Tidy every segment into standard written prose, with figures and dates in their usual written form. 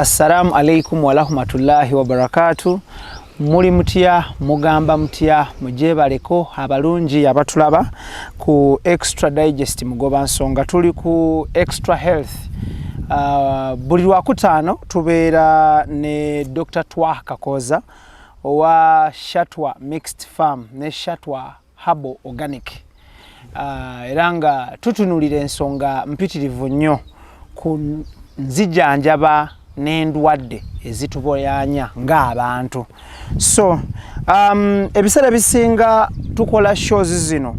Assalamu alaikum warahmatullahi wabarakatu. Muli mutya? Mugamba mutya? Mujebaleko abalungi abatulaba ku Extra Digest Mugoba Nsonga. Tuli ku Extra Health. Buli lwakutaano tubeera ne Dr. Twah Kakoza owa Shatwa Mixed Farm ne Shatwa Herbal Organic. Era nga tutunulira ensonga mpitirivu nnyo ku nzijanjaba n'endwadde ezituboyanya ng'abantu. So ebiseera ebisinga tukola shows zino,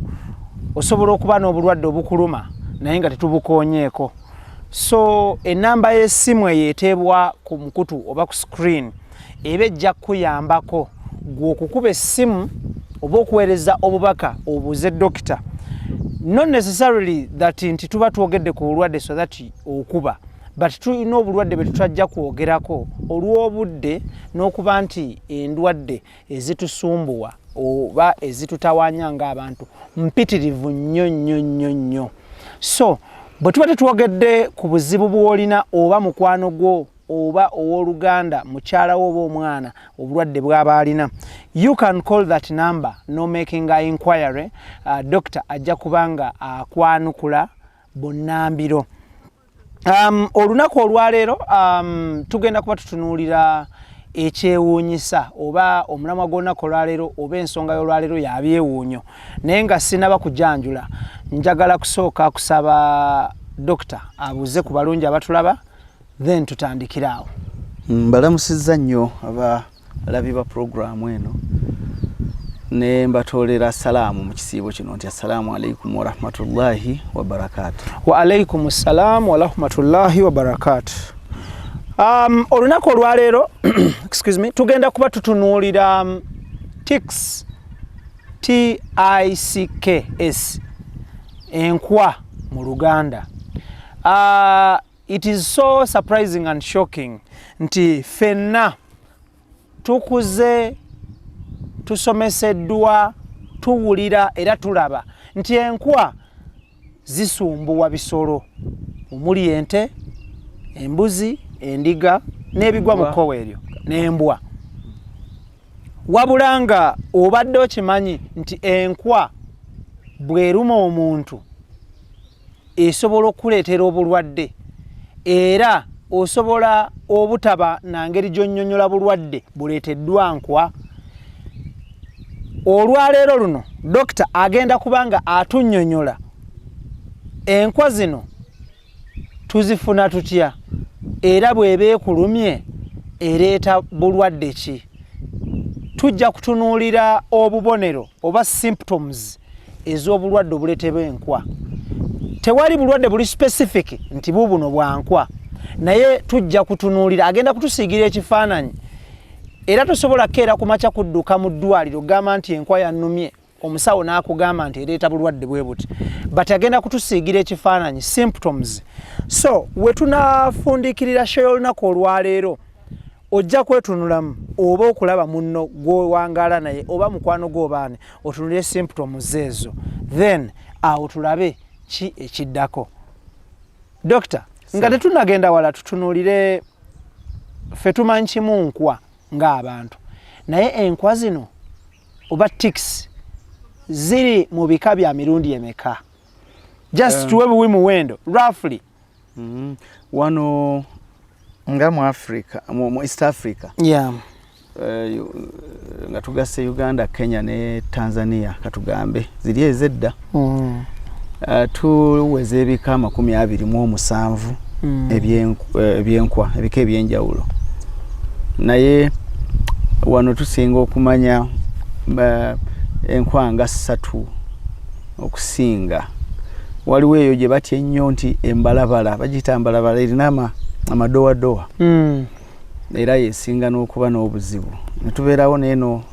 osobola okuba n'obulwadde obukuluma naye nga tetubukoonyeeko. So enamba y'essimu eyo eteebwa ku mukutu oba ku screen eba ejja kukuyambako gwe okukuba essimu oba okuweereza obubaka obuuze dokita. Not necessarily that nti tuba twogedde ku bulwadde so that okuba, but tulina obulwadde bwe tutajja kwogerako olw'obudde n'okuba nti endwadde ezitusumbuwa oba ezitutawaanya ng'abantu mpitirivu nnyo nnyo nnyo nnyo. So bwe tuba tetwogedde ku buzibu bw'olina oba mukwano gwo oba owooluganda, mukyala wo oba omwana, obulwadde bw'aba alina, you can call that number no making a inquiry. Doctor ajja kubanga akwanukula bunnambiro. Olunaku olwaleero tugenda kuba tutunuulira ekyewuunyisa oba omulamwa gw'olunaku olwaleero oba ensonga y'olwaleero yabyewuunyo. Naye nga sinaba kujanjula, njagala kusooka kusaba dokita abuuze ku balungi abatulaba, then tutandikire awo. Mbalamusizza nnyo abalabi ba puroguramu eno ne mbatoolera salaamu mu kisiibo kino nti assalaamu alaikum warahmatullahi wabarakaatu. Wa alaikum ssalaamu warahmatullahi wabarakatu. Olunaku olwaleero, excuse me, tugenda kuba tutunuulira ticks, ticks, enkwa mu Luganda. It is so surprising and shocking nti ffenna tukuze, tusomeseddwa, tuwulira era tulaba nti enkwa zisumbuwa bisolo omuli ente, embuzi, endiga n'ebigwa mu kkowe eryo n'embwa. Wabula nga obadde okimanyi nti enkwa bw'eruma omuntu esobola okuleetera obulwadde, era osobola obutaba na ngeri gy'onnyonnyola bulwadde buleeteddwa nkwa? Olwaleero luno dokita agenda kuba nga atunnyonnyola enkwa zino tuzifuna tutya, era bw'eba ekulumye ereeta bulwadde ki. Tujja kutunuulira obubonero oba symptoms ez'obulwadde obuleetebwa enkwa. Tewali bulwadde buli specific nti bubuno bwankwa, naye tujja kutunuulira, agenda kutusiigira ekifaananyi. Era tosobola kukeera ku makya kudduka mu ddwaliro gamba nti enkwa yannumye, omusawo n'akugamba nti ereeta bulwadde bwe buti, but agenda kutusiigira ekifaananyi, symptoms. So we tunafundikirira show y'olunaku olwaleero, ojja kwetunulamu oba okulaba munno gw'owangaala naye oba mukwano gw'obaane, otunulire symptoms ezo, then awo tulabe ki ekiddako. Dokita, nga tetunagenda wala, tutunuulire ffe tumanyi kimu nkwa ng'abantu, naye enkwa zino oba ticks ziri mu bika bya mirundi emeka? Just tuwe buwi muwendo roughly. Wano nga mu Africa, mu East Africa, nga tugasse Uganda, Kenya ne Tanzania, katugambe ziri ezedda, tuweza ebika 27 ebyenkwa, ebika ebyenjawulo. Naye wano tusinga okumanya enkwa nga ssatu okusinga. Waliwo eyo gye batya ennyo nti embalabala, bagiyita mbalabala, erina amadowadowa, era yesinga n'okuba n'obuzibu. Ne tubeerawo n'eno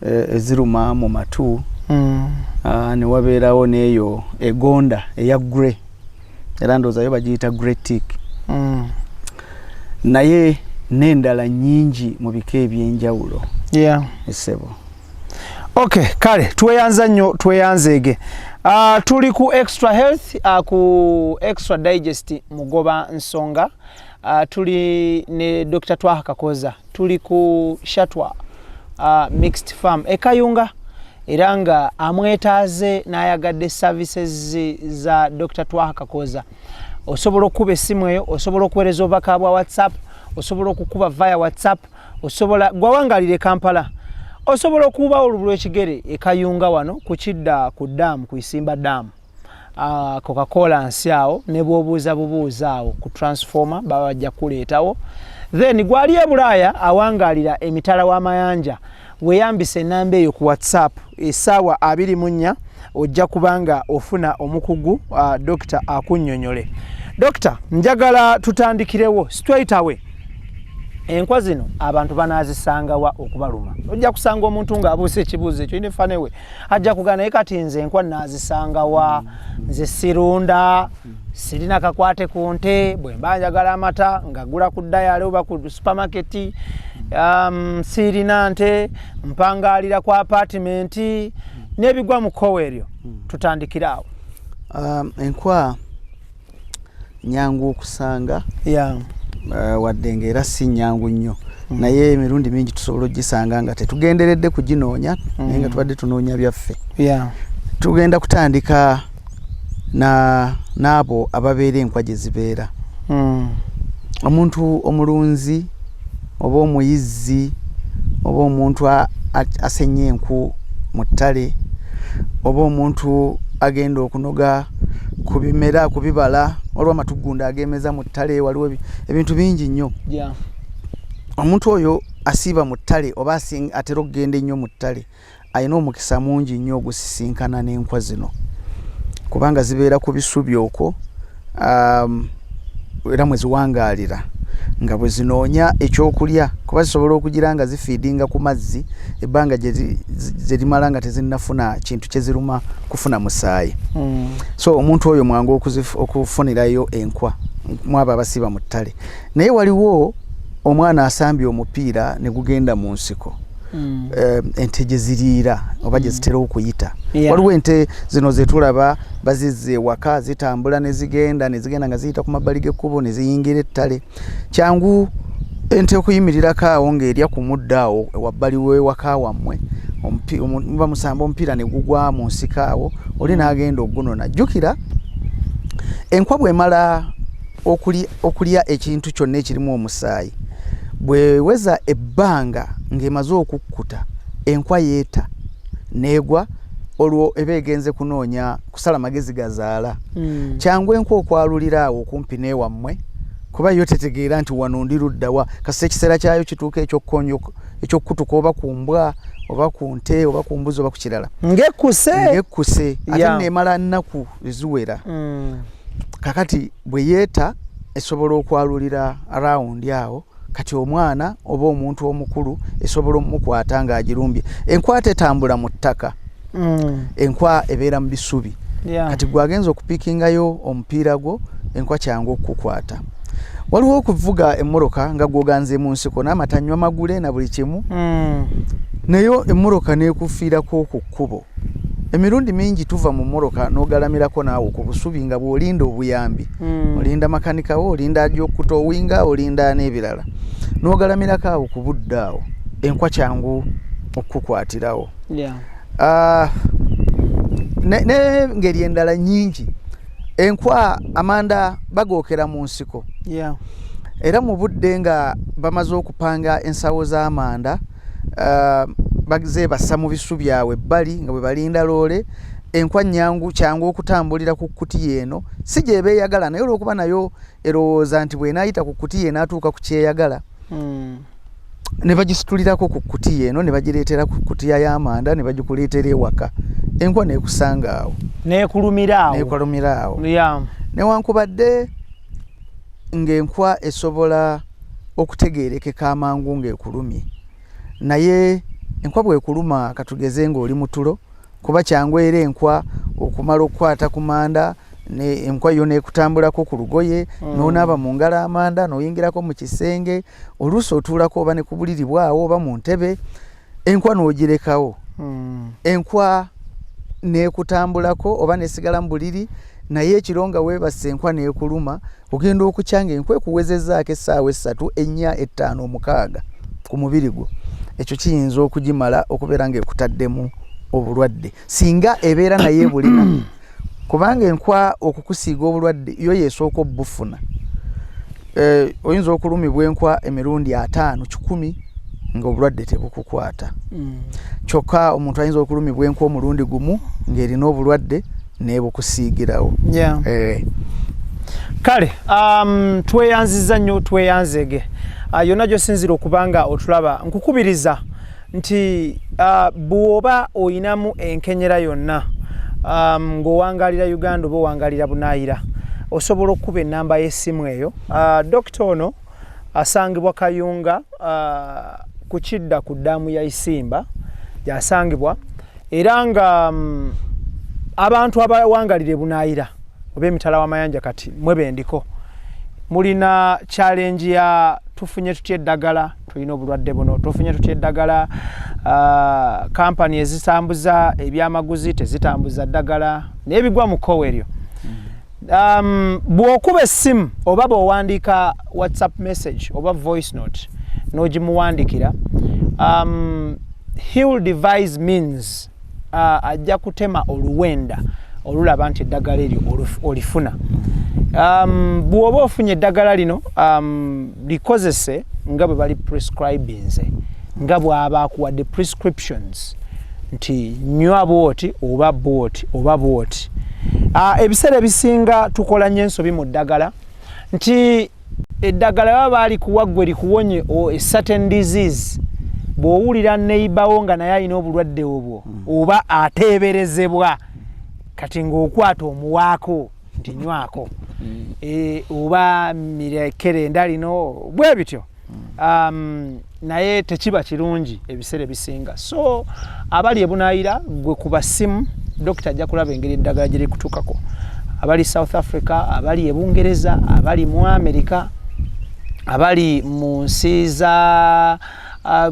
eziruma mu matu, ne wabeerawo n'eyo egonda eya grey, era ndowooza yo bagiyita grey tick. Naye n'endala nnyingi mu bika ebyenjawulo. Esebo. Okay, kale tweyanza nnyo, tweyanzeege. Tuli ku Extra Health, ku Extra Digest Mugoba Nsonga. Tuli ne Dr. Twaha Kakoza, tuli ku Shatwa Mixed Farm e Kayunga, era nga amwetaaze n'ayagadde services za Dr. Twaha Kakoza. Osobola okukuba essimu eyo, osobola okuweereza obubaka bwa WhatsApp, osobola okukuba via WhatsApp, osobola gwawangalira e Kampala, osobola okuba olubu lw'ekigere e Kayunga wano ku kidda ku daamu, ku Isimba daamu, Coca-Cola nsi awo, ne bw'obuuza bubuuza awo ku transformer baba bajja kuleetawo. Then gwali e Bulaaya awangaalira emitala w'amayanja, weeyambisa enamba eyo ku WhatsApp, essaawa 24 ojja kubanga ofuna omukugu dokita akunnyonnyole. Dokita, njagala tutandikirewo straight away. Enkwa zino abantu banaazisangawa okubaluma? Ojja kusanga omuntu ng'abuusa ekibuuzo ekyo inefanewe ajja kugana, naye kati nze enkwa naazisangawa? Nze sirunda, sirina kakwate ku nte, bwe mba njagala amata ngagula ku dayale oba ku supamaketi, sirina nte, mpangaalira ku apatimenti n'ebigwa mu kkowa eryo. Tutandikire awo. Enkwa nyangu okusanga, wadde ng'era si nyangu nnyo, naye emirundi mingi tusobola okugisanga nga tetugenderedde kuginoonya, naye nga tubadde tunoonya byaffe. Tugenda kutandika n'abo ababeera enkwa gye zibeera. Omuntu omulunzi oba omuyizzi oba omuntu asenya enku mu ttale oba omuntu agenda okunoga ku bimera, ku bibala, waliwo amatugunda agemeza mu ttale, waliwo ebintu bingi nnyo. Omuntu oyo asiiba mu ttale oba atera okugenda ennyo mu ttale alina omukisa mungi nnyo ogusisinkana n'enkwa zino, kubanga zibeera ku bisubi okwo, era mwe ziwangaalira nga bwe zinoonya ekyokulya, kuba zisobola okugira nga zifiidinga ku mazzi ebbanga gye limala nga tezinnafuna kintu kye ziruma kufuna musaayi. So omuntu oyo mwangu okufunirayo enkwa mwabo abasiiba mu ttale. Naye waliwo omwana asambye omupiira ne gugenda mu nsiko, ente gye ziriira oba gye zitera okuyita. Waliwo ente zino zetulaba bazizza ewaka, zitambula ne zigenda ne zigenda nga ziyita ku mabbali g'ekkubo ne ziyingira ettale. Kyangu ente okuyimirirako awo ng'erya ku muddo awo wabbali w'ewaka wammwe, muba musamba omupiira ne gugwa mu nsiko awo, oli n'agenda ogunona. Jjukira enkwa bw'emala okulya ekintu kyonna ekirimu omusaayi, bweweza ebbanga ng'emaze okukkuta, enkwa yeeta n'egwa, olwo eba egenze kunoonya kusala magezi gazaala. Kyangu enkwa okwalulira awo okumpi n'ewammwe, kuba yo tetegeera nti wano ndi luddawa. Kasita ekiseera kyayo kituuka ekyokkutuka oba ku mbwa oba ku nte oba ku mbuzi oba ku kirala, ng'ekkuse, ng'ekkuse ate neemala nnaku eziwera. Kakati bwe yeeta esobola okwalulira arawundi awo. Kati omwana oba omuntu omukulu esobola omukwata ng'agirumbye. Enkwa tetambula mu ttaka, enkwa ebeera mu bisubi. Kati gwe agenza okupiikingayo omupiira gwo, enkwa kyangu okukukwata. Waliwo okuvuga emmotoka nga gwoganze mu nsiko n'amatanywa magule na buli kimu, naye emmotoka n'ekufiirako ku kkubo. Emirundi mingi tuva mu mmotoka n'ogalamirako naawe ku busubi nga bw'olinda obuyambi, olinda makanika wo, olinda ajja okutowinga, olinda n'ebirala, n'ogalamirako awo ku budde awo, enkwa kyangu okukukwatirawo. N'engeri endala nyingi, enkwa amanda bagookera mu nsiko, era mu budde nga bamaze okupanga ensawo z'amanda, bazeebasa mu bisu byabwe ebbali nga bwe balinda loole. Enkwa nyangu, kyangu okutambulira ku kkutiya eno, si gyeba eyagala, naye olw'okuba nayo erowooza nti bw'enaayita ku kkutiya enaatuuka ku kyeyagala, ne bagisitulirako ku kkutiya eno ne bagireetera ku kkutiya y'amanda ne bagikuleetera ewaka, enkwa n'ekusanga awo. N'ekulumira awo. N'ekulumira awo. Newankubadde ng'enkwa esobola okutegeerekeka amangu ng'ekulumye, naye enkwa bw'ekuluma, katugeze ng'oli mu tulo, kuba kyangu era enkwa okumala okukwata ku manda, enkwa yo n'ekutambulako ku lugoye, n'onaaba mu ngalo amanda n'oyingirako mu kisenge, oluusi otuulako oba ne ku buliri bwawo oba mu ntebe, enkwa n'ogirekawo. Enkwa n'ekutambulako oba n'esigala mu buliri Naye ekiro nga weebase enkwa neekuluma, ogenda okukya nga enkwa ekuwezezzaako essaawa 3, 4, 5, 6 ku mubiri gwo. Ekyo kiyinza okugimala okubeera ng'ekutaddemu obulwadde singa ebeera naye ebulina, kubanga enkwa okukusiiga obulwadde yo yeesooka obufuna. Oyinza okulumibwa enkwa emirundi 50, 100 ng'obulwadde tebukukwata. Kyokka omuntu ayinza okulumibwa enkwa omulundi gumu ng'erina obulwadde nebukusiigirawo. Kale tweyanziza nnyo, tweyanzege yonna gy'osinzira okuba nga otulaba. Nkukubiriza nti bw'oba oyinamu enkenyera yonna ng'owangalira Uganda oba owangalira bunaayira, osobola okukuba ennamba y'essimu eyo. Dokita ono asangibwa Kayunga, ku kidda ku ddaamu ya Isimba gyasangibwa, era nga abantu abawangalira ebunaayira oba emitala w'amayanja, kati mwe bendiko mulina challenge ya tufunye tutya eddagala, tulina obulwadde buno, tufunye tutya eddagala? Kampani ezitambuza ebyamaguzi tezitambuza ddagala naye bigwa mu kkowe eryo. Bw'okuba essimu oba bw'owandiika WhatsApp message oba voice note n'ogimuwandikira, he will devise means, ajja kutema oluwenda olulaba nti eddagala eryo olifuna. Bw'oba ofunye eddagala lino, likozese nga bwe bali prescribinze, nga bw'aba akuwadde prescriptions nti nywa bwoti oba bwoti oba bwoti. Ebiseera ebisinga tukola nnyo ensobi mu ddagala nti eddagala baba baalikuwa ggwe likuwonye a certain disease, bw'owulira neighbour nga naye alina obulwadde obwo oba ateeberezebwa, kati ng'okwata omuwaako nti nywako oba mirekerenda lino bwe bityo. Naye tekiba kirungi ebiseera ebisinga. So abali ebunaayira, gwe kuba simu, dokita ajja kulaba engeri eddagala gye likutuukako. Abali South Africa, abali ebungereza, abali mu America, abali mu nsi za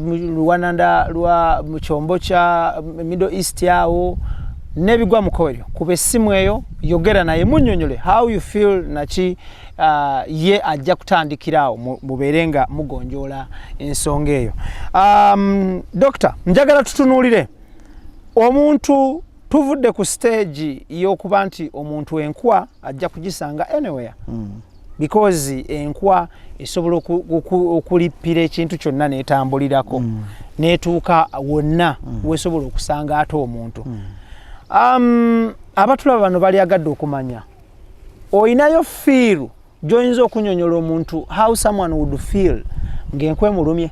luwananda lwa mu kyombo kya Middle East awo n'ebigwa mu kkowe eryo, kuba essimu eyo, yogera naye, munnyonnyole how you feel naki. Ye ajja kutandikira awo mubeere nga mugonjoola ensonga eyo. Dokita, njagala tutunuulire omuntu. Tuvudde ku stage y'okuba nti omuntu enkwa ajja kugisanga anywhere because enkwa esobola okulippira ekintu kyonna n'etambulirako n'etuuka wonna wesobola okusanga ate omuntu. Abatulaba bano balyagadde okumanya, oyinayo feel gy'oyinza okunyonyola omuntu how someone would feel ng'enkwa emulumye?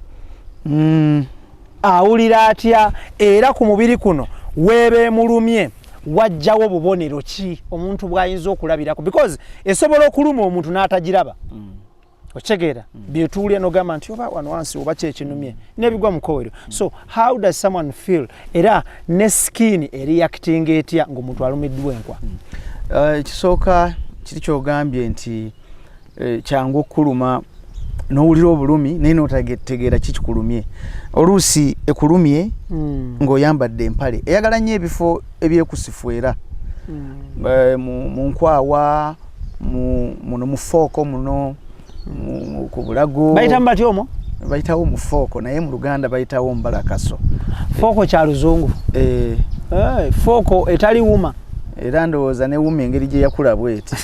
Awulira atya? Era ku mubiri kuno weeba emulumye wajjawo bubonero ki omuntu bw'ayinza okulabirako? Because esobola okuluma omuntu n'atagiraba. Okitegeera? Byetuwulira nogamba nti oba wano wansi oba kyekinumye nebigwa mu kowero. So how does someone feel? Era ne skin ereactinga etya ng'omuntu alumiddwa enkwa? Ekisooka kiri kyogambye nti kyangu okukuluma n'owulira obulumi naye notategeera kikikulumye. Oluusi ekulumye ng'oyambadde empale. Eyagala nnyo ebifo ebyekusifu era mu nkwawa, muno mu fooko, muno ku bulago. Bayitamu batya omwo? Bayitawo mu fooko, naye mu Luganda bayitawo mbalakaso. Fooko kya Luzungu? Eh. Eh, fooko etali wuma. Era ndowooza ne wuma engeri gye yakula bweti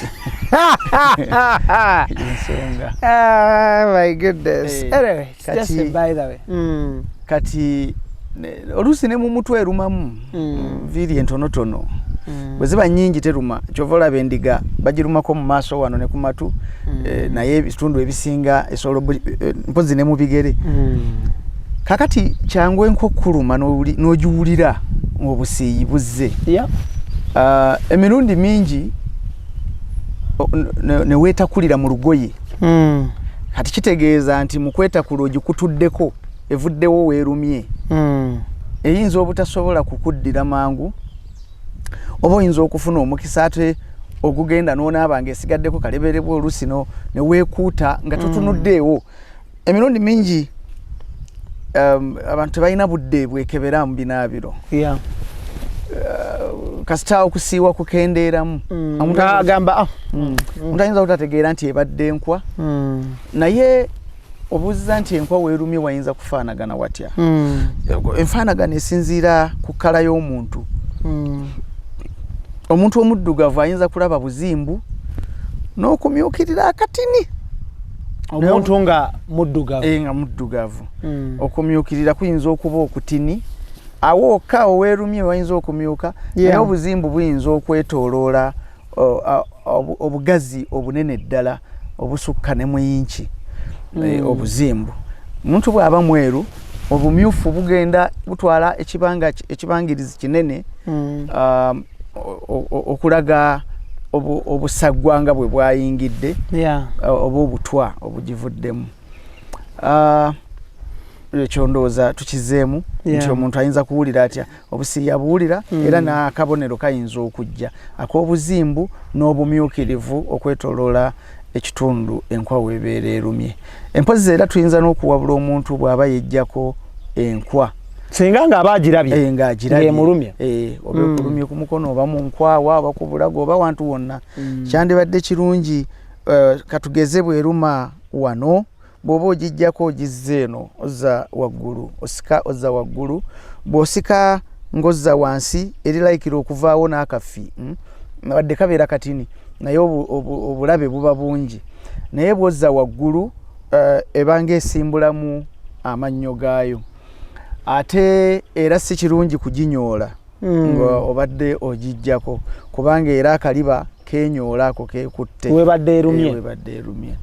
ensonga. Ah, my goodness. Anyway, it's just a by the way. Kati oluusi ne mu mutwe erumamu. Nviiri entonotono bwe ziba nnyingi teruma. Kyova olaba endiga bagirumako mu maaso wano ne ku matu, naye ebitundu ebisinga esobola mpozi ne mu bigere. Kakati kyangu enkwa okukuluma n'ogiwulira ng'obusiiyi buzze. Emirundi mingi ne weetakulira mu lugoye. Kati kitegeeza nti mu kwetakula ogikutuddeko, evuddewo weerumye. Eyinza obutasobola kukuddira mangu, oba oyinza okufuna omukisa ate ogugenda n'onaaba ng'esigaddeko kaleberebwa, oluusi ne weekuuta nga totunuddeewo. Emirundi mingi abantu tebalina budde bwekebera mu binaabiro. Kasita okusiiwa kukendeeramu, agamba ah. Omuntu ayinza obutategeera nti ebadde enkwa, naye obuuziza nti enkwa weerumye wayinza kufaanagana watya? Enfaanagana esinziira ku kkala y'omuntu. Omuntu omuddugavu ayinza kulaba buzimbu n'okumyukirira akatini. Omuntu nga muddugavu? Eh, nga muddugavu. Okumyukirira kuyinza okuba okutini awo okka oweerumye wayinza okumyuka, naye obuzimbu buyinza okwetooloola obugazi obunene ddala obusukka ne mu yinki. Obuzimbu, omuntu bw'aba mweru, obumyufu bugenda butwala ekibanga ekibangirizi kinene okulaga obusaggwa nga bwe bwayingidde oba obutwa obugivuddemu. Ekyo ndowooza tukizeemu nti omuntu ayinza kuwulira atya obusiiya buwulira, era n'akabonero kayinza okujja ak'obuzimbu n'obumyukirivu okwetoloola ekitundu enkwa weebeera erumye. Empozi era tuyinza n'okuwabula omuntu bw'aba yejjako enkwa, singa nga aba agirabye. Eh, ng'agirabye. Ng'emulumye. Eh, oba ekulumye ku mukono oba mu nkwawa oba ku bulago oba wantu wonna, kyandibadde kirungi, katugeze bweruma wano, bw'oba ogijjako ogizza eno, ozza waggulu, osika ozza waggulu. Bw'osika ng'ozza wansi, eri likely okuvaawo n'akafi, Wadde kabeera katini, naye obulabe buba bungi. Naye bw'ozza waggulu, ebanga esimbulamu amannyo gaayo. Ate era si kirungi kuginyoola nga obadde ogijjako, kubanga era akaliba kenyoola ako kekutte webadde erumye. Eh, webadde erumye.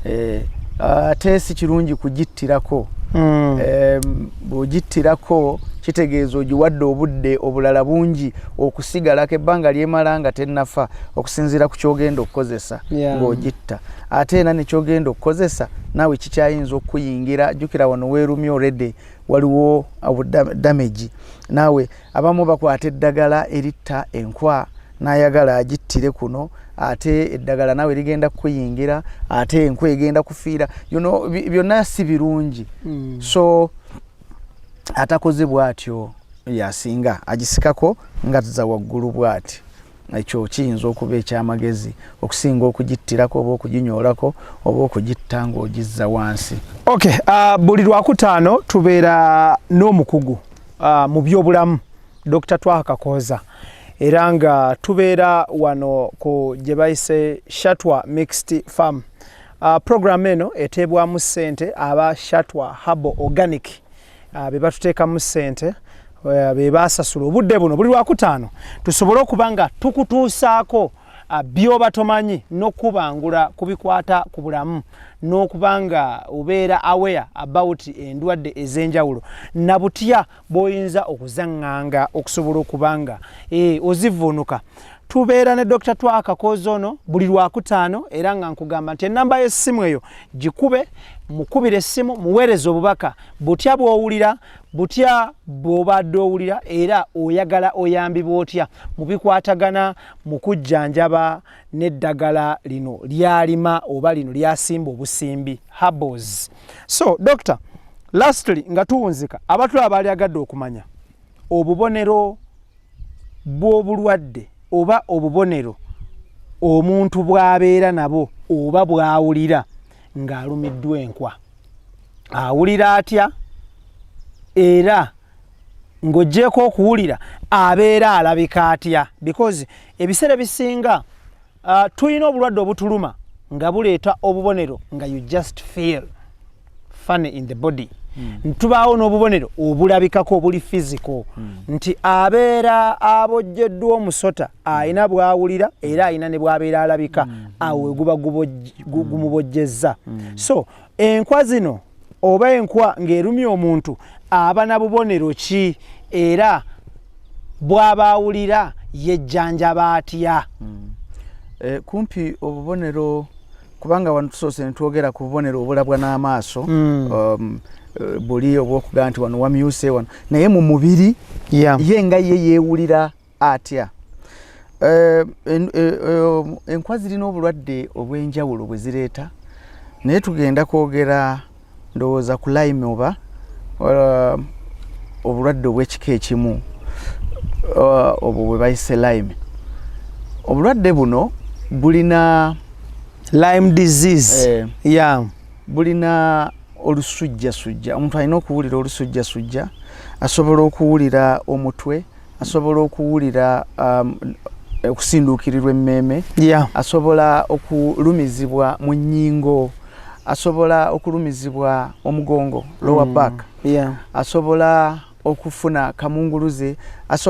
Eh, ate si kirungi kugittirako. Bw'ogittirako kitegeeza ogiwadde obudde obulala bungi okusigalako ebbanga lyemala nga tennafa, okusinziira ku kyogenda okukozesa ng'ogitta. Ate era nekyogenda okukozesa naawe kikyayinza okukuyingira. Jjukira wano weerumye already waliwo damage. Naawe abamu bakwata eddagala eritta enkwa n'ayagala agittire kuno, ate eddagala naawe ligenda kukuyingira, ate enkwa egenda kufiira. Byonna si birungi. So atakoze bw'atyo yasinga agisikako nga za waggulu bw'ati. Ekyo kiyinza okuba ekyamagezi okusinga okugittirako oba okuginyoolako oba okugitta ng'ogizza wansi. Okay, buli Lwakutaano tubeera n'omukugu mu byobulamu, Dr Twaha Kakooza, era nga tubeera wano ku gye bayise Shatwa Mixed Farm. Program eno eteebwamu ssente aba Shatwa Herbal Organic, be batuteekamu ssente, be basasula obudde buno buli Lwakutaano tusobole okuba nga tukutuusaako byoba tomanyi n'okubangula ku bikwata ku bulamu n'okuba nga obeera aware about endwadde ez'enjawulo na butya bw'oyinza okuzaŋŋanga okusobola okuba nga ozivuunuka. Tubeera ne Dr Twaha Kakooza ono buli Lwakutaano, era nga nkugamba nti ennamba y'essimu eyo gikube, mukubire essimu, muweereze obubaka butya bw'owulira, butya bw'obadde owulira, era oyagala oyambibwa otya mu bikwatagana mu kujjanjaba n'eddagala lino lyalima oba lino lyasimba obusimbi, herbals. So doctor, lastly, nga tuwunzika, abatulaba baali agadde okumanya obubonero bw'obulwadde oba obubonero omuntu bw'abeera nabo oba bw'awulira ng'alumiddwa enkwa, awulira atya, era ng'ogyeko okuwulira abeera alabika atya? Because ebiseera ebisinga tulina obulwadde obutuluma nga buleeta obubonero nga you just feel funny in the body. Tubaawo n'obubonero obulabikako obuli physical, nti abeera abojjeddwa omusota, alina bwawulira era alina ne bwabeera alabika, awo we guba gumubojjezza. So enkwa zino oba enkwa ng'erumya omuntu aba na bubonero ki, era bw'aba awulira yejjanjaba atya? Kumpi obubonero, kubanga wano tusoose ne twogera ku bubonero obulabwa n'amaaso, buli obwokugamba nti wano wamyuse wano, naye mu mubiri ye nga ye yeewulira atya? Enkwa zirina obulwadde obw'enjawulo bwe zireeta, naye tugenda kwogera ndowooza ku Lyme oba obulwadde obw'ekika ekimu. Obwo bwe bayise Lyme. Obulwadde buno bulina Lyme disease. Bulina olusujjasujja. Omuntu alina okuwulira olusujjasujja, asobola okuwulira omutwe, asobola okuwulira okusinduukirirwa emmeeme, asobola okulumizibwa mu nnyingo, asobola okulumizibwa omugongo, lower back, asobola okufuna kamunguluze.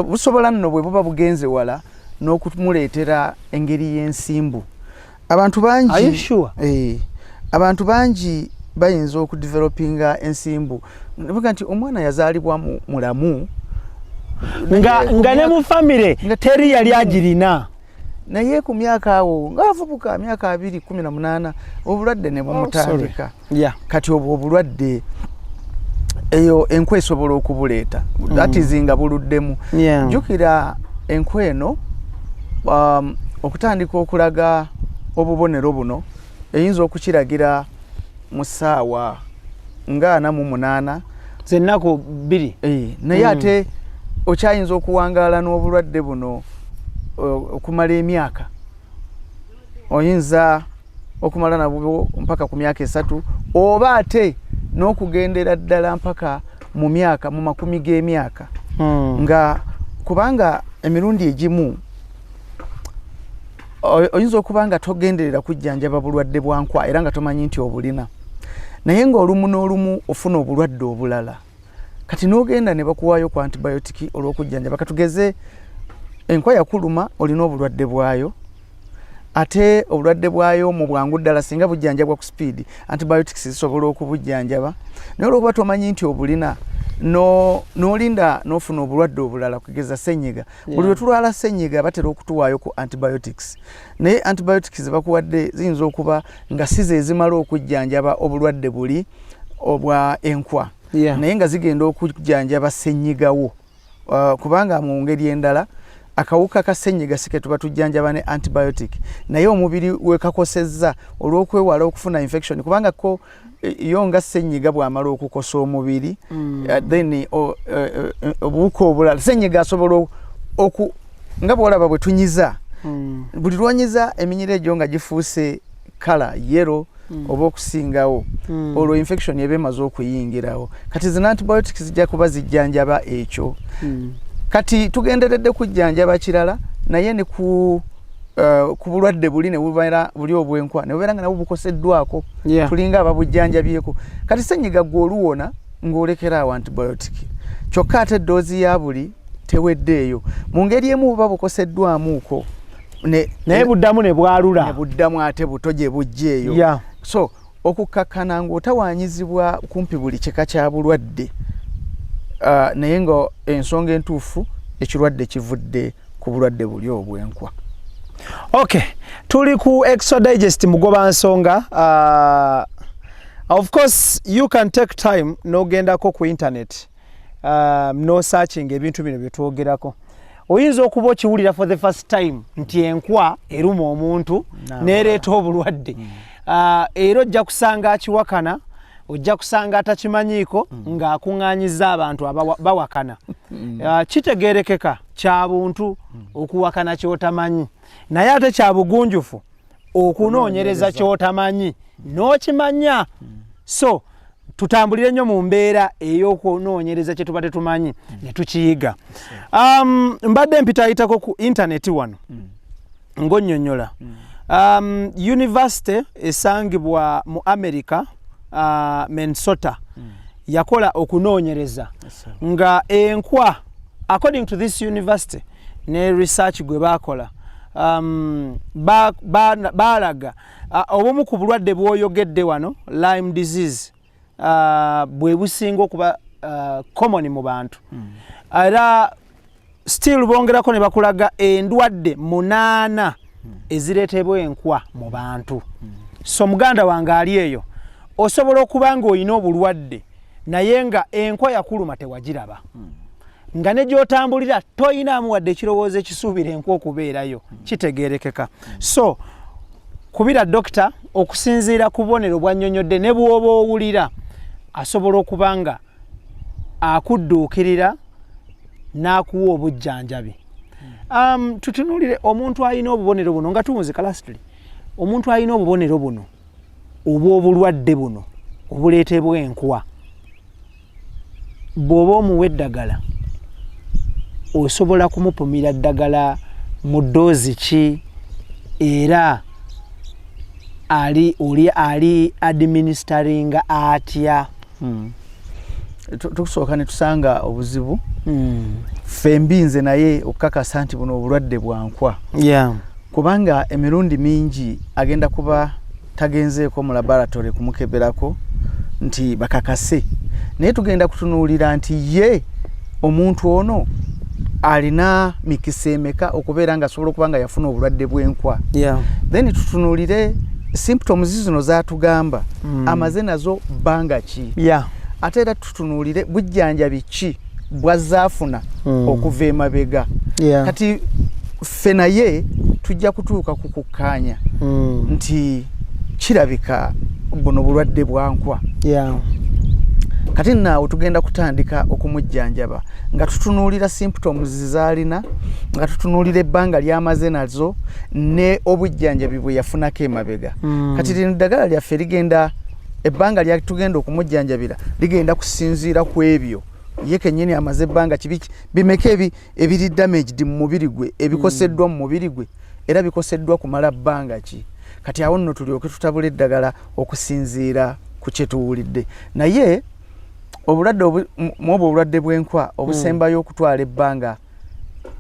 Busobola nno bwe buba bugenze wala n'okumuleetera engeri y'ensimbu. Abantu bangi Are you sure? Eh, abantu bangi bayinza okudevelopinga ensimbu nebaga nti omwana yazaalibwa mulamu nga ne mu famire Nga teri yali agirina. Naye ku myaka awo ng'avubuka, myaka 2, 18, obulwadde ne bumutandika. Kati obwo obulwadde, eyo enkwa esobola okubuleeta, that is nga buluddemu. Jjukira enkwa eno okutandika okulaga obubonero buno eyinza okukiragira mu ssaawa nga 48. Zennaku 2. Eh, naye ate okyayinza okuwangaala n'obulwadde buno okumala emyaka. Oyinza okumala nabwo mpaka ku myaka 3, oba ate n'okugendera ddala mpaka mu myaka, mu makumi g'emyaka, nga kubanga emirundi egimu oyinza okuba nga togenderera kujjanjaba bulwadde bwa nkwa era nga tomanyi nti obulina, naye ng'olumu n'olumu ofuna obulwadde obulala, kati n'ogenda ne bakuwaayo ku antibiotic olw'okujjanjaba. Katugeze enkwa yakuluma, olina obulwadde bwayo, ate obulwadde bwayo mu bwangu ddala singa bujjanjabwa ku speed, antibiotics zisobola okubujjanjaba, naye olwokuba tomanyi nti obulina, n'olinda n'ofuna obulwadde obulala, kugeza senyiga. Buli lwe tulwala senyiga batera okutuwaayo ku antibiotics, naye antibiotics zebakuwadde ziyinza okuba nga si ze zimala okujjanjaba obulwadde buli obwa enkwa, naye nga zigenda okujjanjaba senyigawo. Kubanga mu ngeri endala akawuka ka senyiga si ke tuba tujjanjaba ne antibiotic, naye omubiri wekakosezza olw'okwewala okufuna infection, kubanga ko yo nga senyiga bw'amala okukosa omubiri, then obuwuka obulala, senyiga asobola oku nga bw'olaba bwe tunyiza, buli lwonyiza eminyira egyo nga gifuuse color yellow oba okusingawo, olwo infection eba emaze okuyingirawo. Kati zino antibiotics zijja kuba zijjanjaba ekyo. Kati tugenderedde kujjanjaba kirala, naye ne ku bulwadde buli ne bubeera buli obwenkwa ne bubeera nga nabwo bukoseddwako, tulinga ababujjanjabyeko. Kati senyiga gwe oluwona ng'olekera awo antibiotic, kyokka ate doozi ya buli teweddeeyo. Mu ngeri emu buba bukoseddwamuuko naye buddamu ne bwalula. Ne buddamu ate buto gye bujja eyo. So okukkakkana ng'otawaanyizibwa kumpi buli kika kya bulwadde, naye nga ensonga entuufu ekirwadde kivudde ku bulwadde buli obwenkwa. Okay, tuli ku Extra Digest Mugoba Nsonga. Of course you can take time n'ogendako ku internet, no searching ebintu bino byetwogerako. Oyinza okuba okiwulira for the first time nti enkwa eruma omuntu n'ereeta obulwadde. Era ojja kusanga akiwakana, ojja kusanga atakimanyiiko ng'akuŋŋaanyiza abantu bawakana. Kitegeerekeka, kya buntu okuwakana ky'otamanyi, naye ate kya bugunjufu okunoonyereza ky'otamanyi n'okimanya. So tutambulire nnyo mu mbeera ey'okunoonyereza kye tuba tetumanyi ne tukiyiga. Mbadde mpitayitako ku intaneti wano ng'onnyonnyola university esangibwa mu America, Minnesota, yakola okunoonyereza nga enkwa, according to this university ne research gwe bakola, balaga obumu ku bulwadde bw'oyogedde wano, Lyme disease, bwe businga okuba common mu bantu. Era still bongerako ne bakulaga endwadde 8 ezireetebwa enkwa mu bantu. So muganda wange ali eyo, osobola okuba ng'olina obulwadde naye nga enkwa yakuluma tewagiraba, nga ne gy'otambulira toyinaamu wadde ekirowoozo ekisuubira enkwa okubeerayo. Kitegeerekeka. So kubira dokita okusinziira ku bubonero bwannyonnyodde ne bw'oba owulira, asobola okuba nga akudduukirira. N'akuwa obujjanjabi. Tutunuulire omuntu alina obubonero buno nga tuwunzika. Lastly, omuntu alina obubonero buno obw'obulwadde buno obuleetebwa enkwa, bw'oba omuwa eddagala, osobola kumupimira ddagala mu dose ki, era ali oli ali administeringa atya? Tusooka ne tusanga obuzibu ffembi, nze naye, okukakasa nti buno obulwadde bwankwa, kubanga emirundi mingi agenda kuba tagenzeeko mu laboratory kumukeberako nti bakakase, naye tugenda kutunuulira nti ye omuntu ono alina mikisa emeka okubeera nga asobola okuba nga yafuna obulwadde bw'enkwa. Then tutunuulire symptoms zino zatugamba, amaze nazo bbanga ki, ate era tutunuulire bujjanjabi ki bwazzaafuna okuva emabega. Kati ffe naye tujja kutuuka ku kukkaanya nti kirabika buno bulwadde bwankwa. Kati naawe tugenda kutandika okumujjanjaba nga tutunuulira symptoms z'alina, nga tutunuulira ebbanga ly'amaze nazo, ne obujjanjabi bwe yafunako emabega. Kati lino eddagala lyaffe ligenda, ebbanga lyatugenda okumujjanjabira ligenda kusinziira ku ebyo ye kennyini amaze ebbanga kibi bimeka ebiri damaged mu mubiri gwe, ebikoseddwa mu mubiri gwe, era bikoseddwa kumala bbanga ki. Kati awo nno tulyoke tutabula eddagala okusinziira ku kye tuwulidde. Naye obulwadde mu obwo obulwadde bw'enkwa obusembayo okutwala ebbanga,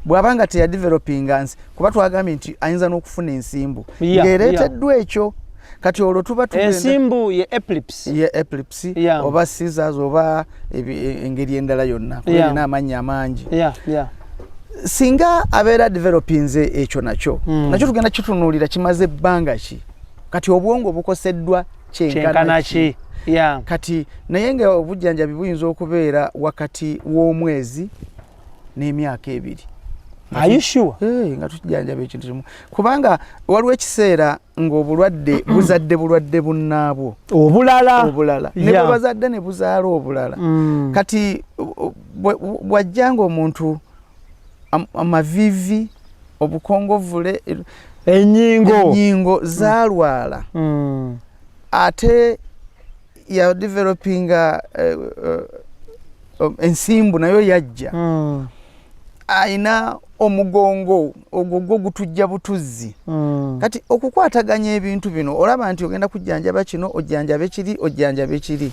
bw'aba nga teyadevelopinga nsi, kuba twagambye nti ayinza n'okufuna ensimbu ng'ereeteddwa ekyo. Kati olwo tuba tugenda Ensimbu ye epilepsy. Ye epilepsy oba seizures oba engeri endala yonna, kuba erina amannya amangi. Singa abeera developinze ekyo, nakyo nakyo tugenda kitunuulira kimaze ebbanga ki, kati obwongo bukoseddwa kyenkana kyenkana ki. Ki, yeah. Kati naye nga obujjanjabi buyinza okubeera wakati w'omwezi n'emyaka 2. Are you sure? Eh, nga tukijjanjaba ekintu kimu, kubanga waliwo ekiseera ng'obulwadde buzadde bulwadde bunnaabwo obulala. Obulala ne bwe bazadde ne buzaala obulala. Kati bw'ajja ng'omuntu amaviivi, obukongovule, enyingo, ennyingo zaalwala, ate ya developinga ensimbu nayo yajja, ayina omugongo ogwo gwo gutujja butuzzi. Kati okukwataganya ebintu bino, olaba nti ogenda kujjanjaba kino, ojjanjabe kiri, ojjanjabe kiri.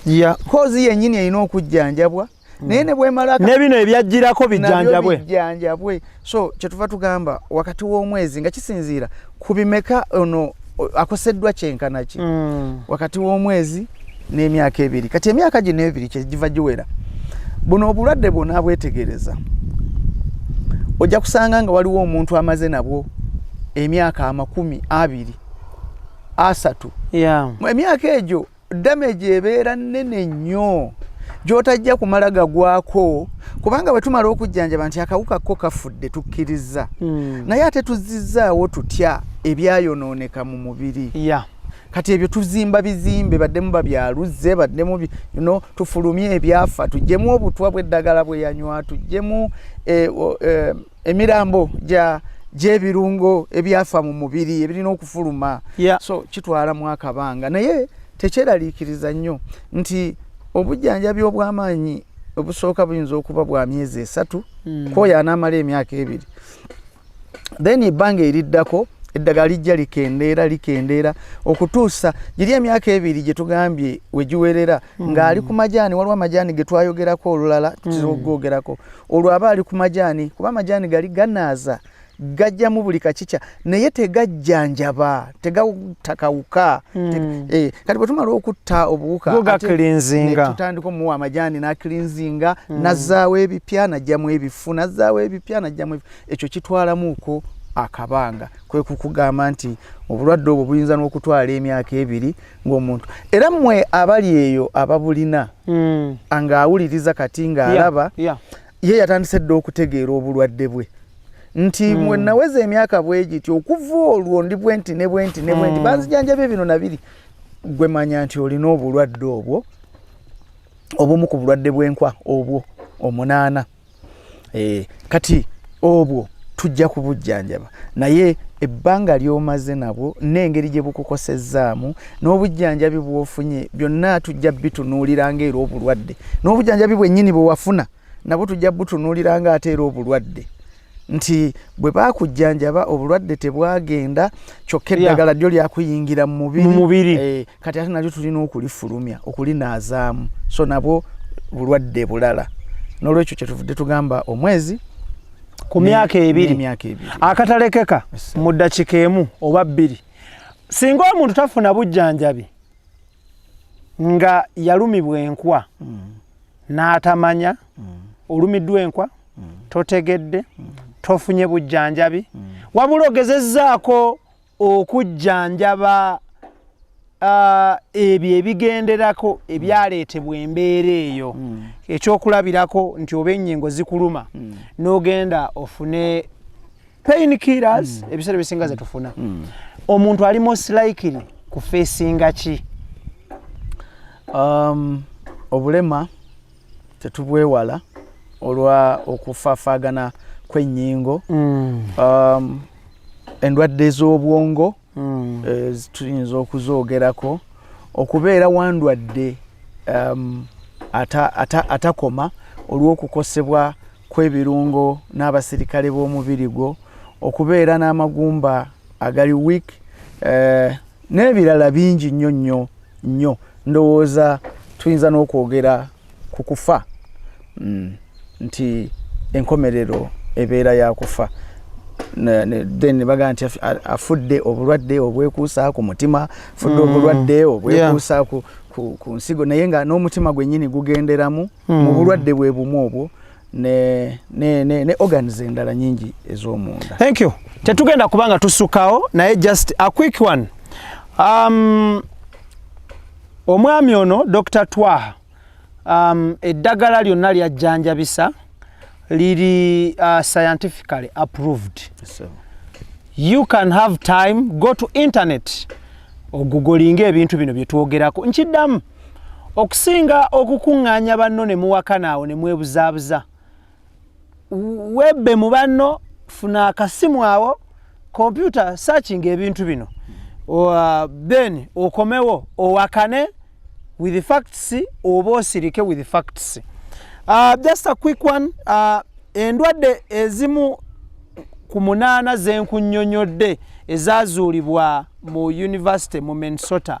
Cause yennyini erina okujjanjabwa, naye ne bwemala ne bino ebyajjirako bijjanjabwe. Nabyo bijjanjabwe. So kyetuva tugamba wakati w'omwezi, nga kisinziira ku bimeka ono akoseddwa kyenkana ki, wakati w'omwezi n'emyaka 2. Kati emyaka gino 2 kyegiva giwera, buno obulwadde bwona bwetegereza, ojja kusanga nga waliwo omuntu amaze nabwo emyaka 20, 30. Emyaka egyo damage ebeera nnene nnyo gy'otajja kumala gagwako, kubanga bwe tumala okujjanjaba nti akawuka ko kafudde, tukkiriza, naye ate tuzizzaawo tutya ebyayonooneka mu mubiri? Kati ebyo tuzimba bizimbe, baddemu babyaluzze, baddemu tufulumye ebyafa, tuggyemu obutwa bw'eddagala bwe yanywa, tuggyemu emirambo gy'ebirungo ebyafa mu mubiri ebirina okufuluma. So kitwalamu akabanga, naye tekyeraliikiriza nnyo nti obujjanjabi obw'amaanyi obusooka buyinza okuba bwa myezi 3, kwoyo anaamala emyaka 2. Then ebbanga eriddako eddagala lijja likendeera, likendeera okutuusa giri emyaka 2 gye tugambye we giwerera, ng'ali ku majaani. Waliwo amajaani ge twayogerako olulala, tukiza okugoogerako olwo. Aba ali ku majaani, kuba amajaani gali ganaaza, gajjamu buli kakica, naye tegajjanjaba, tegatakawuka. Kati bwe tumala okutta obuwuka, Go ate gacleansinga. ne tutandika omuwa amajaani n'acleansinga, nazzaawo ebipya, najjamu ebifu, nazzaawo ebipya, najjamu ebifu. Ekyo kitwalamuuko akabanga. Kwe kukugamba nti obulwadde obwo buyinza n'okutwala emyaka 2 ng'omuntu, era mmwe abali eyo ababulina, ng'awuliriza kati ng'alaba, ye yatandise dda okutegeera obulwadde bwe nti mwe naweza emyaka bwe giti, okuva olwo ndi bwe nti ne bwe nti ne bwe nti, banzijanjabye bino nabiri. Gwe manya nti olina obulwadde obwo, obumu ku bulwadde bw'enkwa obwo omunaana. Kati obwo tujja kubujjanjaba, naye ebbanga ly'omaze nabwo n'engeri gye bukukosezzaamu n'obujjanjabi bw'ofunye byonna tujja bitunuulira ng'era obulwadde, n'obujjanjabi bwennyini bwe wafuna nabwo tujja butunuulira ng'ate era obulwadde, nti bwe baakujjanjaba obulwadde tebwagenda, kyokka eddagala lyo lyakuyingira mu mubiri. Kati ate nalyo tulina okulifulumya, okulinaazaamu, so nabwo bulwadde bulala. N'olwekyo kyetuvudde tugamba omwezi ku myaka 2 akatalekeka mu ddakiika 1 oba 2. Singa omuntu tafuna bujjanjabi nga yalumibwa enkwa n'atamanya, olumiddwa enkwa totegedde, tofunye bujjanjabi, wabula ogezezzaako okujjanjaba ebyo ebigenderako ebyaleetebwa embeera eyo. Ekyokulabirako nti oba ennyingo zikuluma, n'ogenda ofune pain killers, ebiseera ebisinga zetufuna. Omuntu ali most likely kufeesinga ki? Obulema tetubwewala olwa okufaafaagana kw'ennyingo. Endwadde z'obwongo tuyinza okuzoogerako, okubeera wandwadde atakoma olw'okukosebwa kw'ebirungo n'abasirikale b'omubiri gwo, okubeera n'amagumba agali weak, n'ebirala bingi nnyo nnyo nnyo. Ndowooza tuyinza n'okwogera ku kufa, nti enkomerero ebeera ya kufa. Then bagamba nti afudde obulwadde obwekuusa ku mutima, afudde obulwadde obwekuusa ku nsigo, naye nga n'omutima gwennyini gugenderamu mu bulwadde bwe bumu obwo ne organs endala nyingi ez'omunda. Thank you. Tetugenda kubanga tusukawo, naye just a quick one. Omwami ono Dr. Twaha, eddagala lyonna lyajjanjabisa liri scientifically approved. So you can have time, go to internet ogugolinga ebintu bino bye twogerako. Nkiddamu, okusinga okukuŋŋaanya banno ne muwakana awo ne mwebuzaabuza, webbe mu banno, funa akasimu awo, computer, searching ebintu bino, then okomewo owakane with facts oba osirike with facts. Just a quick one. Endwadde ezimu ku 8 zenkunnyonnyodde ezazuulibwa mu university mu Minnesota,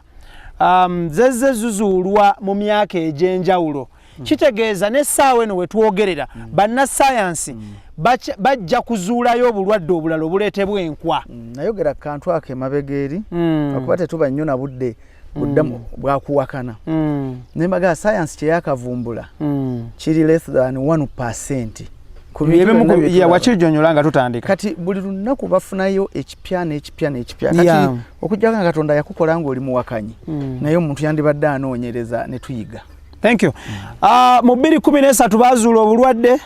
zezze zizuulwa mu myaka egy'enjawulo. Kitegeeza n'essaawa eno wetwogerera bannasayansi bajja kuzuulayo obulwadde obulala obuleetebwa enkwa. Nayogera kantu ako emabega eri, akuba tetuba nnyo na budde buddamu bwakuwakana, naye mbaga sayansi kyeyakavumbula kiri less than 1%. Wakijonyola nga tutandika. Kati buli lunaku bafunayo ekipya n'ekipya n'ekipya. Kati okujjako nga Katonda yakukola ng'oli muwakanyi, naye omuntu yandibadde anoonyereza ne tuyiga. Thank you. Mu 2013 bazuula obulwadde,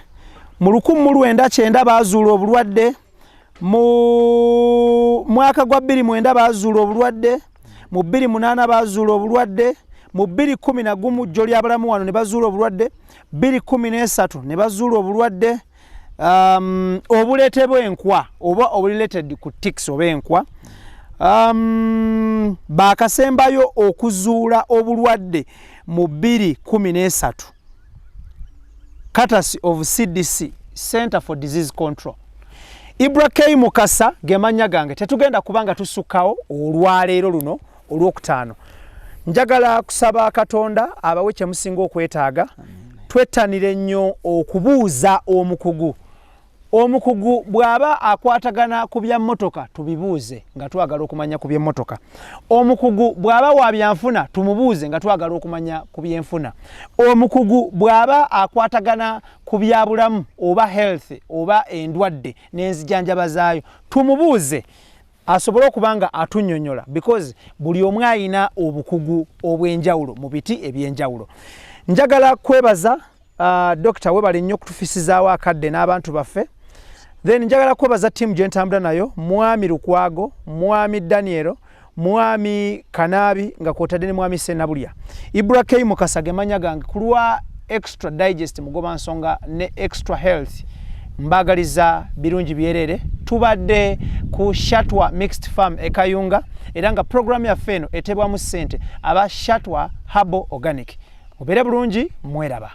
mu 1990 bazuula obulwadde, mu mwaka gwa 2009 bazuula obulwadde, mu 2008 bazuula obulwadde, mu 2011 jjo lyabalamu wano ne bazuula obulwadde, 2013 ne bazuula obulwadde obuleetebwa enkwa oba oburelated ku ticks oba enkwa. Bakasembayo okuzuula obulwadde mu 2013, courtesy of CDC, Center for Disease Control. Ibra K Mukasa gemanya gange. Tetugenda kubanga tusukkawo olwaleero luno olwokutaano. Njagala kusaba Katonda abawe kyemusinga okwetaaga. Twettanire nnyo okubuuza omukugu. Omukugu bw'aba akwatagana ku bya mmotoka, tubibuuze nga twagala okumanya ku by'emmotoka. Omukugu bw'aba wa byanfuna, tumubuuze nga twagala okumanya ku byenfuna. Omukugu bw'aba akwatagana ku bya bulamu oba health oba endwadde n'enzijanjaba zaayo, tumubuuze asobole okuba nga atunnyonnyola, because buli omu ayina obukugu obw'enjawulo mu biti ebyenjawulo. Njagala kwebaza Dokita, webale nnyo okutufisizaawo akadde n'abantu baffe. Then njagala kwebaza ttiimu gye ntambula nayo, Mwami Lukwago, Mwami Daniel, Mwami Kanaabi, nga kwotadde ne Mwami Ssenabulya. Ibra K Mukasa ge mannya gange ku lwa Extra Digest Mugoba Nsonga ne Extra Health. Mbagaliza birungi byerere. Tubadde ku Shatwa Mixed Farm e Kayunga, era nga programu yaffe eno etebwamu ssente aba Shatwa Herbal Organic. Mubeere bulungi, mweraba.